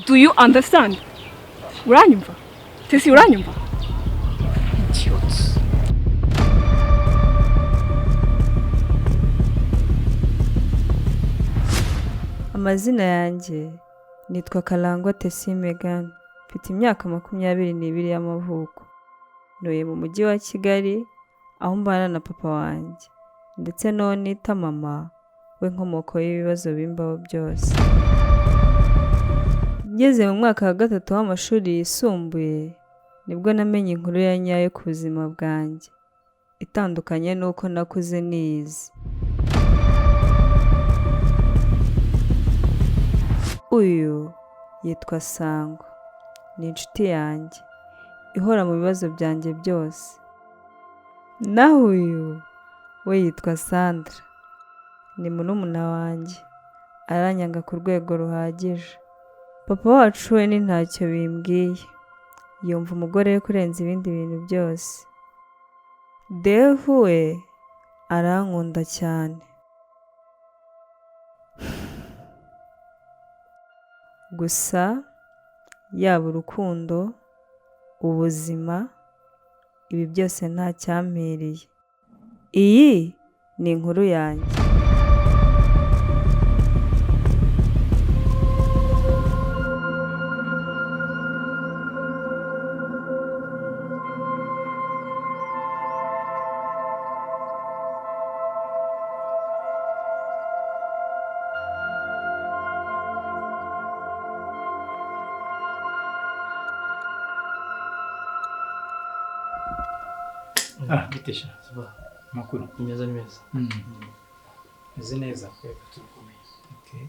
Do you understand? Uranyumva Tesi? Uranyumva, idiot? Amazina yanjye nitwa Karangwa Tesi Megan, mfite imyaka 22 y'amavuko. Ntuye mu mujyi wa Kigali, aho mbana na papa wanjye ndetse n'uwo nita mama we, nkomoko y'ibibazo bimbaho byose. Ngeze mu mwaka wa gatatu w'amashuri yisumbuye, nibwo namenye inkuru ya nyayo ku buzima bwanjye, itandukanye n'uko nakuze niyizi. Uyu yitwa Sangwa, ni inshuti yanjye ihora mu bibazo byanjye byose. Naho uyu we yitwa Sandra, ni murumuna wanjye, aranyanga ku rwego ruhagije. Papa wacu we ni ntacyo bimbwiye, yumva umugore we kurenza ibindi bintu byose. Devu we arankunda cyane. Gusa yaba urukundo, ubuzima, ibi byose nta cyampiriye. Iyi ni inkuru yanjye. Ah, bitesha. Makuru. Ni meza, ni meza. Meze neza. Yego, turakomeye. Okay.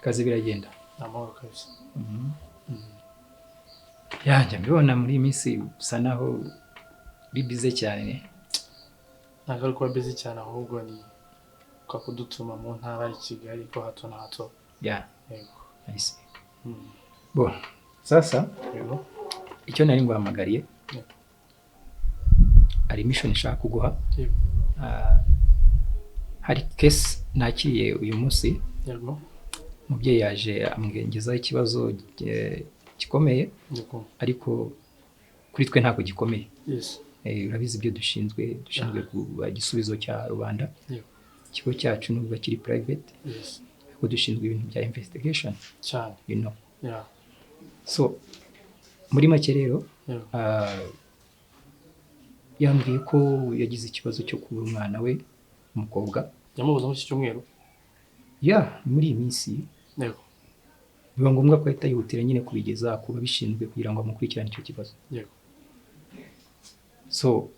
Kazi biragenda. Ni amahoro kabisa. Ya, njya mbibona muri iyi minsi usa naho uri bize cyane. Ntabwo ari kuba busy cyane, ahubwo ni kwa kudutuma mu ntara i Kigali ko hato na hato. Ya, Yego. nice. Bo, sasa Yego. icyo nari nguhamagariye Yego. hari mission nshaka kuguha. Yego. Ah, hari case nakiriye uyu munsi. Yego. Umubyeyi yaje amwengezaho ikibazo gikomeye, Yego. ariko kuri twe ntabwo gikomeye. Yes. Urabizi ibyo dushinzwe kuba igisubizo cya rubanda. Yego. Ikigo cyacu nubwo kiri private, Yes. ariko dushinzwe ibintu bya investigation Cyane. you know. Yeah. So muri make rero, Yego. Yambwiye ko yagize ikibazo cyo kubura umwana we umukobwa. Yamubuze muri iki cyumweru. Ya, muri iyi minsi. Yego. Biba ngombwa ko ahita yihutira nyine kubigeza ku babishinzwe kugira ngo bamukurikirane icyo kibazo. Yego. So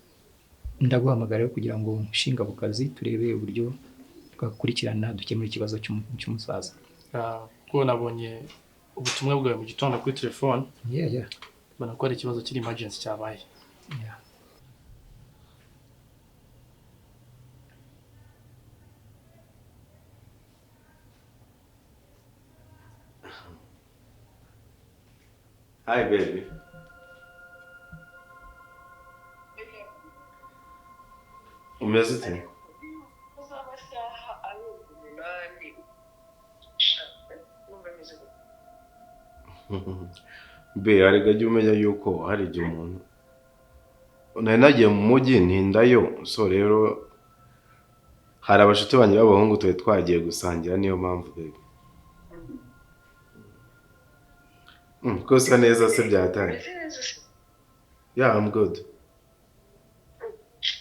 ndaguhamagara rero kugira ngo nshinga ku kazi, turebe uburyo twakurikirana dukemura ikibazo cy'umusaza. Ah, kuko nabonye ubutumwa bwawe mu gitondo kuri telefone, Yeah. mbona ko hari ikibazo kiri emergency cyabaye. Yeah. Hi, baby. Umeze ute? Amasaha arenga 8 numva meze gute? Be, arega jya umenya yuko hari igihe umuntu nari nagiye mu mujyi ntindayo, so rero hari abashuti banjye b'abahungu twari twagiye gusangira, niyo mpamvu, baby. Ko usa neza se byatanye? Meze neza se? Yeah, I'm good.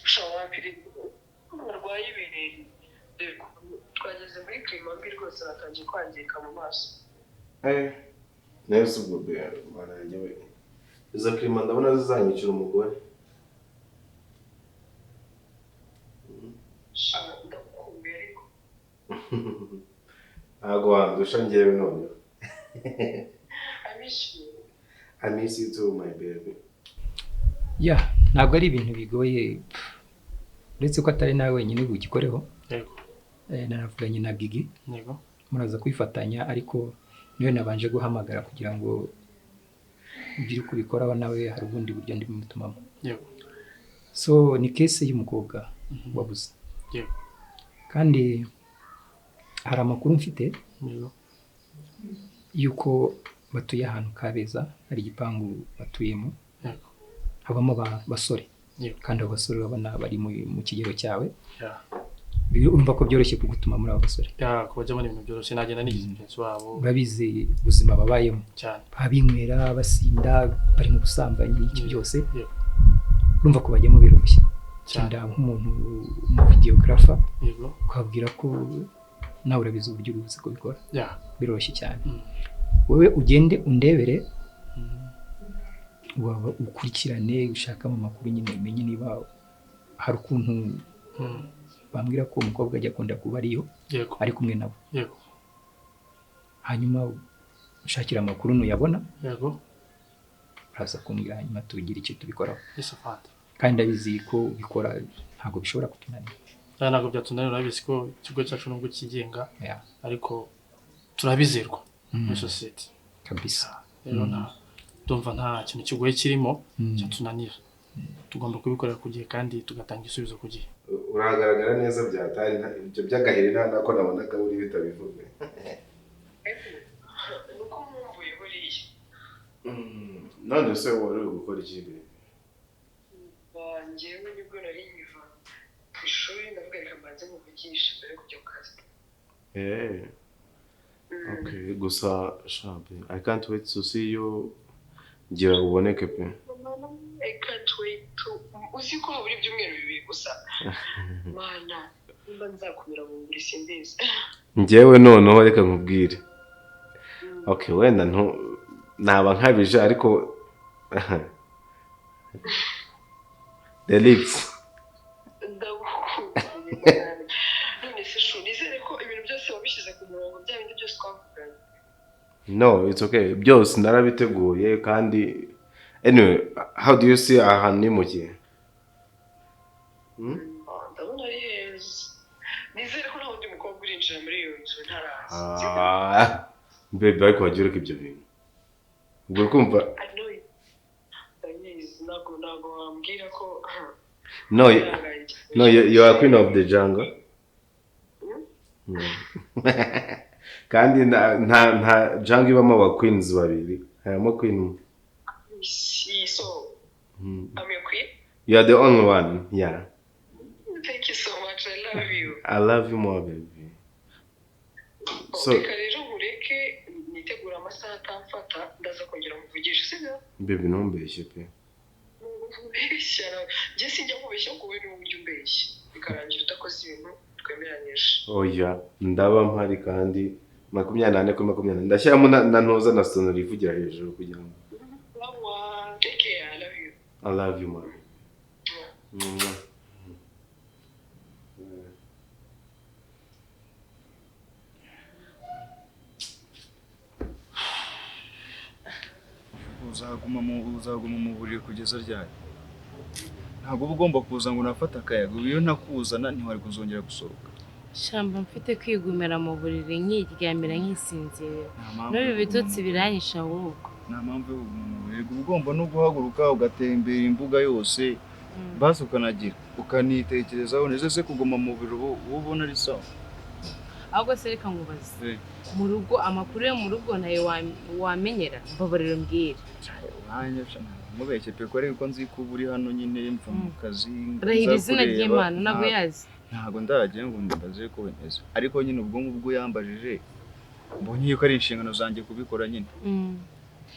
Ushobora barwaye ibireri. Dore ukuntu twageze muri climat mbi rwose, batangiye kwangirika mu maso. Eh, neza ubwo be, mana yanjye we. Izo climat ndabona zizanyicira umugore. Sha, ndagukumbuye ariko. Ntabwo wandusha njyewe noneho. I miss you. I miss you too, my baby. Ya, ntabwo ari ibintu bigoye, uretse ko atari nawe wenyine bugikoreho. Yego. Nanavuganye na Gigi. Yego. Muraza kwifatanya, ariko niwe nabanje guhamagara kugira ngo ugire uko ubikoraho, nawe hari ubundi buryo ndi bumutumamo. Yego. So ni case y'umukobwa wabuze. Yego. Kandi hari amakuru mfite. Yego. Yuko batuye ahantu Kabeza, hari igipangu batuyemo, Yego. habamo basore. Yego. Kandi abo basore urabona bari mu kigero cyawe. Yeah. Urumva ko byoroshye kugutuma muri abo basore. Yeah, kubajyamo ni ibintu byoroshye, nagenda nigize mugenzi wabo. Urabizi ubuzima babayemo. Cyane. Baba binywera, basinda, bari mu busambanyi, iki byose. Yego. Urumva ko bajyamo biroroshye. Cyane. Genda nk'umuntu umuvideographer, Yego. ukabwira ko nawe urabizi uburyo uri buze kubikora. Yeah. Biroroshye cyane. Mm. Wowe ugende undebere, Mm. waba ukurikirane, ushakamo amakuru nyine, umenye niba hari ukuntu bambwira ko umukobwa ajya akunda kuba ariyo Yego. ari kumwe nabo. Yego. Hanyuma ushakira amakuru, nuyabona Yego. uraza kumbwira, hanyuma tugire icyo tubikoraho. Yes, afande. Kandi ndabizi ko ubikora, ntabwo bishobora kutunanira. Yeah, ntabwo byatunanira, urabizi ko ikigo cyacu nubwo cyigenga, Yeah. ariko turabizerwa muri sosiyete. Kabisa. Rero ndumva nta kintu kigoye kirimo cyatunanira. Tugomba kubikorera ku gihe kandi tugatanga igisubizo ku gihe. Uragaragara neza byatari ibyo by'agaheri, nta nako nabonaga buri bitabivuge. Nuko nkumbuye buriya. None se wari uri gukora iki be? Njyewe nibwo nari nkiva ku ishuri, ndavuga reka mbanze muvugishe mbere yo kujya ku kazi. Eh, okay, gusa shabe, I can't wait to see you. Gira uboneke pe. I can't wait to, uzi ko habura ibyumweru 2 gusa, mana, nimba nzakumira mu buri simbizi. Njyewe noneho reka nkubwire, okay, wenda ntu naba nkabije, ariko the lips. Ndagukumbuye. None se chou, nizere ko ibintu byose wabishyize ku murongo, bya bindi byose twavuganye? No, it's okay, byose narabiteguye. Kandi anyway, how do you see ahantu nimukiye? Hmm? Ah, ndabona ari heza. Nizere ko nta wundi mukobwa urinjira muri iyo nzu ntaraza. Ah, baby, ariko wagiye ureka ibyo bintu, ubwo uri kumva. I know it. Ndabizi, ntabwo wambwira ko No, no, you are queen of the jungle. Kandi nta jungle ibamo aba queens babiri, harimo queen umwe. Si, so I'm your queen. You are the only one, yeah. Thank you so much. I love you. I love you more, baby. So Reka rero nkureke nitegura, amasaha atamfata, ndaza kongera muvugishe, sibyo? Baby, ntumbeshye pe. Nkubeshya? Njye sinjya nkubeshya, ngo wowe niwe ujya umbeshya bikarangira udakoze ibintu twemeranyije. Oya, ndaba mpari kandi 24/24 ndashyiramo na ntuza na sonori ivugira hejuru kugira ngo Wawa, take care, I love you. I love you more. Mwah. Uzaguma mu buriri kugeza ryari? Ntabwo uba ugomba kuza ngo unafate akayaga. Iyo ntakuzana ntiwari kuzongera gusohoka. Shamba, mfite kwigumira mu buriri nkiryamira nkisinzira. Nta mpamvu N'ubu yo kuguma ibitotsi mu buriri. biranyisha ahubwo. Nta mpamvu yo kuguma mu buriri. Uba ugomba no guhaguruka ugatembera imbuga yose, basi ukanagira ukanitekerezaho neza. Se kuguma mu buriri uba ubona ari sawa? Ahubwo se reka nkubaze, Eh. mu rugo, amakuru yo mu rugo nayo wamenyera? Mbabarira umbwire. Nanjye sha, ntabwo pe, ko ariko nzi ko uba uri hano nyine mva mu kazi Rahira nza izina kureba, ry'Imana, ntabwo yazi. Ntabwo ndagiye ngo mbaze ko bimeze, ariko nyine ubwo ngubwo yambajije mbonye yuko ari inshingano zanjye kubikora nyine.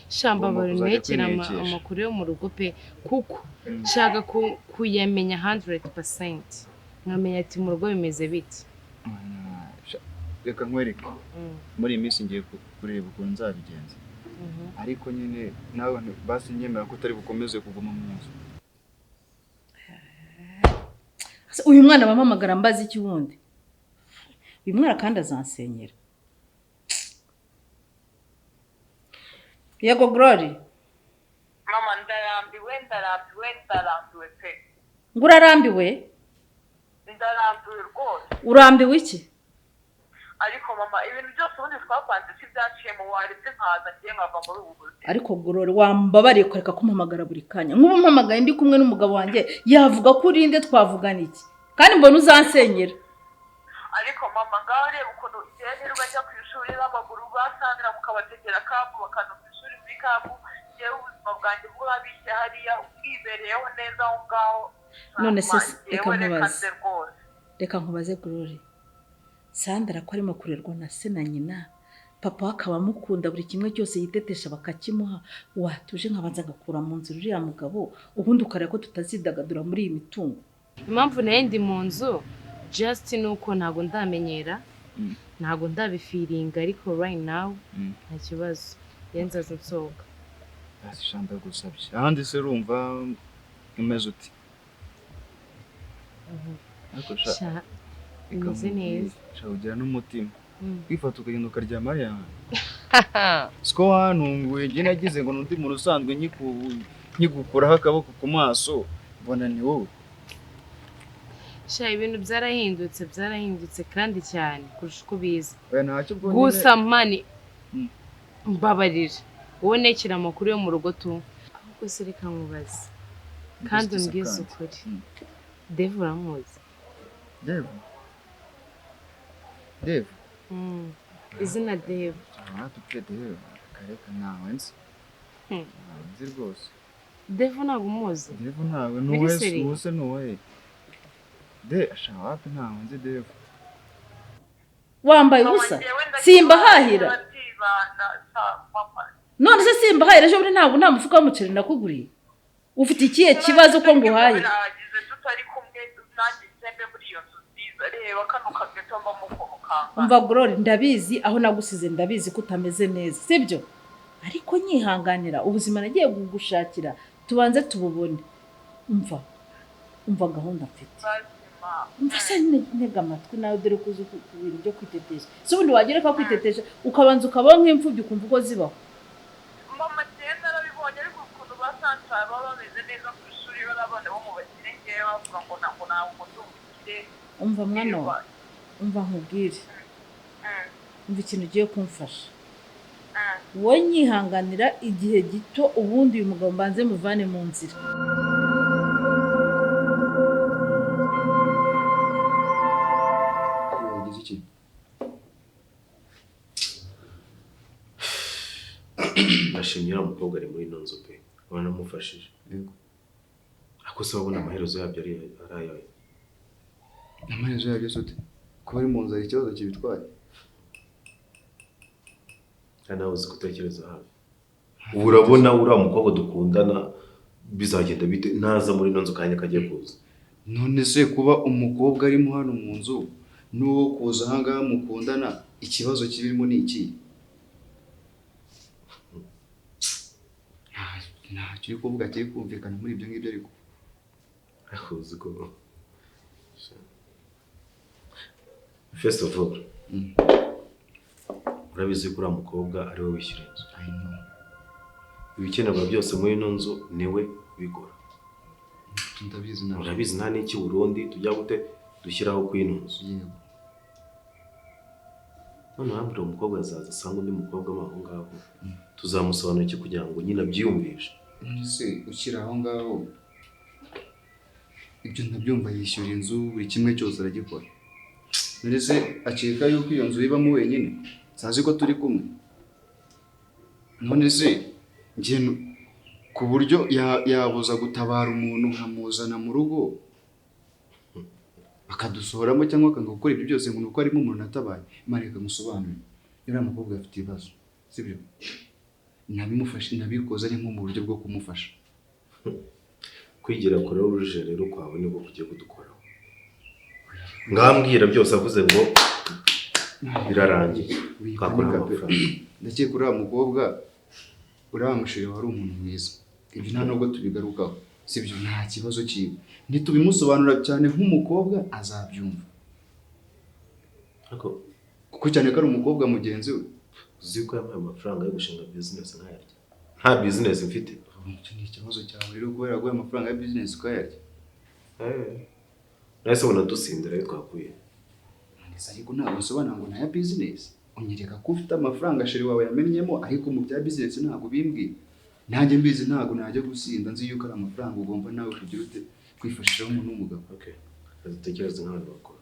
Shamba, Ugomba bari kuzajya ntekera kwinekesha. amakuru yo mu rugo pe, kuko nshaka kuyamenya 100%, nkamenya ati mu rugo bimeze bite. Reka nkwereke, muri iyi minsi ngiye kureba ukuntu nzabigenza, ariko nyine nawe basi nyemera ko utari bukomeze kuguma mu nzu. Uyu mwana bampamagara mbaza iki wundi? Uyu mwana kandi azansenyera. Yego, Glory. Mama, ndarambiwe, ndarambiwe, ndarambiwe pe. Ngo urarambiwe? Ndarambiwe rwose. Urambiwe iki? Ariko mama, ibintu byose ubundi twapanze si byaciyemo, waretse nkaza ngiye nkava muri ubu buzima. Ariko Glory, wambabariye ukareka kumpamagara buri kanya? Nk'ubu mpamagaye ndi kumwe n'umugabo wanjye, yavuga ko urinde, twavugana iki? Kandi mbona uzansenyera. Ariko Mama, ngaho reba ukuntu igihe nirirwa njya ku ishuri n'amaguru, basangira mukabategera kabu, bakaza ku ishuri muri kabu. Njyewe ubuzima bwanjye bwabishye hariya, bwibereyeho neza aho ngaho. None se Mama, reka njyewe reka nkubaze. nze rwose. Reka nkubaze Glory, Sandra ko arimo kurerwa na se na nyina, papa we akaba amukunda, buri kimwe cyose yitetesha bakakimuha, watuje nkabanza ngakura mu nzira uriya mugabo, ubundi ukareba ko tutazidagadura muri iyi mitungo? Impamvu nayo ndi mu nzu just ni uko ntabwo ndamenyera, ntabwo ndabifiringa, ariko right now nta kibazo, yenzaza nsohoka. Basi sha, ndagusabye. Ahandi se urumva umeze uti? Ariko sha, Sha, reka meze nkubwire, neza. Sha, ugira n'umutima kwifata ukagenda ukaryama hariya hantu. Siko wantunguye, njye nagize ngo n'undi muntu usanzwe nkigukuraho akaboko ku maso mbona ni wowe. Sha, ibintu byarahindutse, byarahindutse kandi cyane kurusha uko ubizi. Oya, ntacyo ubwo nyine. Gusa man, mbabarira, wowe nekera amakuru yo mu rugo tu. Ahubwo se reka nkubaze kandi Mbese umbwize kandi. ukuri, Dave uramuzi? Dave, Dave? Izina Dave. Ah, tupfe Dave, kareka, ntawe nzi. Ntawe nzi rwose. Dave ntabwo umuzi? Dave ntawe. Biri Nuwe? seri? Nuwe se nuwe de asha, wapi, ntawe nzi Dave. Wambaye ubusa, simbahahira. Ndibana sa mama. None se simbahahira? Ejo bundi ntabwo nta mufuka w'umuceri nakuguriye? Ufite ikihe kibazo ko nguhaye? Birahagije tutari kumwe, nanjye nsembe muri iyo nzu nziza. Reba kano kageto mbamo ukuntu kangana. Umva Glory, ndabizi aho nagusize, ndabizi ko utameze neza, sibyo? Ariko nyihanganira, ubuzima nagiye kugushakira tubanze tububone. Umva, umva gahunda mfite. Umva se, ntega amatwi nawe, dore ko uzi ku bintu byo kwitetesha. Si ubundi wagira ko kwitetesha ukabanza ukabaho nk'imfubyi, ukumva uko zibaho. Mama, njyewe narabibonye, ariko ukuntu ba Sandra baba bameze neza ku ishuri, bari abana bo mu bakire, ngewe bavuga ngo ntabwo ndi umukire. Umva mwana wawe, umva nkubwire, umva ikintu ugiye kumfasha. Wowe nyihanganira igihe gito, ubundi uyu mugabo mbanze muvane mu nzira. Wagize iki? Ndashimye uriya mukobwa ari muri ino nzu pe, waranamufashije. Yego. Ariko se wabona amaherezo yabyo ari ayahe? Amaherezo yabyo se ute? Kuba ari mu nzu hari ikibazo kibitwaye? Kandi nawe uzi gutekereza hafi. Ubu urabona uriya mukobwa dukundana bizagenda bite naza muri ino nzu kanya kagiye kuza? None se kuba umukobwa arimo hano mu nzu n'uwo kuza ahangaha mukundana, ikibazo kibirimo ni iki? Ntacyo uri kuvuga kiri kumvikana muri ibyo ngibyo ariko. Ariko uzi ko first of all urabizi ko uriya mukobwa ari we wishyura inzu. I know. Ibikenerwa byose muri ino nzu niwe ubikora. Ndabizi nawe. Urabizi nta n'iki Burundi tujya gute dushyiraho kuri ino nzu. Yego. None urambwira uwo mukobwa azaza asanga undi mukobwa mo aho ngaho, tuzamusobanurira iki kugira ngo nyine abyiyumvishe? None se ukiri aho ngaho, ibyo ndabyumva, yishyura inzu, buri kimwe cyose aragikora. None se akeka yuko iyo nzu ibamo wenyine? Sazi ko turi kumwe. None se njye ku buryo yabuza gutabara umuntu nkamuzana mu rugo bakadusohoramo cyangwa akanga gukora ibyo byose ngo ni uko harimo umuntu natabaye? Imana, reka musobanurire. Uriya mukobwa afite ibibazo, sibyo? Nabimufashe, nabikoze ari nko mu buryo bwo kumufasha. Kwigira kure ruje rero kwawe nibwo kugiye kudukoraho. Ngambwira byose avuze ngo birarangiye, twakura Wipanika pe. amafaranga. Ndakeka uriya mukobwa, uriya musheri wari umuntu mwiza, ibyo nta nubwo tubigarukaho, sibyo? Nta kibazo cyiwe, ntitubimusobanura cyane nk'umukobwa azabyumva. Ariko kuko cyane ko ari umukobwa mugenzi we. Uzi ko yampaye amafaranga yo gushinga business nkayarya, nta business mfite? Icyo ni ikibazo cyawe rero, kubera guha amafaranga ya business ukayarya. Nahise ubona dusindira ayo twakuye. Ndetse ariko ntabwo nsobanura ngo naya business, unyereka ko ufite amafaranga chéri wawe yamennyemo, ariko mu bya business ntabwo bimbwiye. Nanjye mbizi ntabwo najya gusinda nzi yuko ari amafaranga ugomba nawe kugira ute kwifashishaho umuntu w'umugabo. Okay, dutekereze nk'abantu bakuru.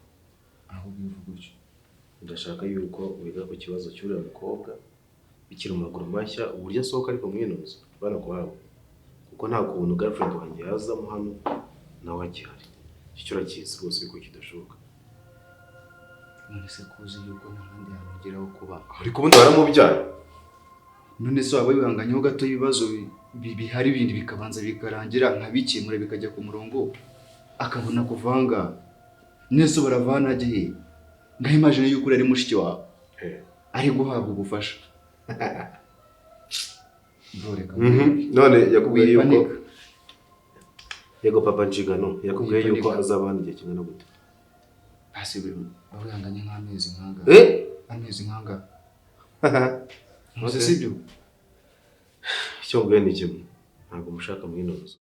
Aho bivuga gutyo. Ndashaka yuko wiga ku kibazo cy'uriya mukobwa bikiri mu maguru mashya, uburyo asohoka ariko mw'ino nzu bana kuhaba, kuko nta kuntu girlfriend wanjye yazamo hano nawe agihari. Icyo urakizi rwose yuko kidashoboka. None se kuzi yuko nta handi hantu ugera ho kuba? Ariko ubundi waramubyaye. None se waba wihanganyeho gato, ibibazo bihari bindi bikabanza bikarangira, nkabikemura bikajya ku murongo, akabona kuvanga? None se baravana ajya he? Ngaho imagine yuko uri ari mushiki wawe ari guhabwa ubufasha. Bro, reka. None yakubwiye yuko Wipanika. Yego papa, nshingano yakubwiye yuko Wipanika. azaba hano igihe kingana gute? Basi wihanganye nk'amezi nk'angahe? Eh? Amezi nk'angahe? Okay. Sibyo? Icyo mbwiye ni kimwe, ntabwo mushaka muri ino nzu.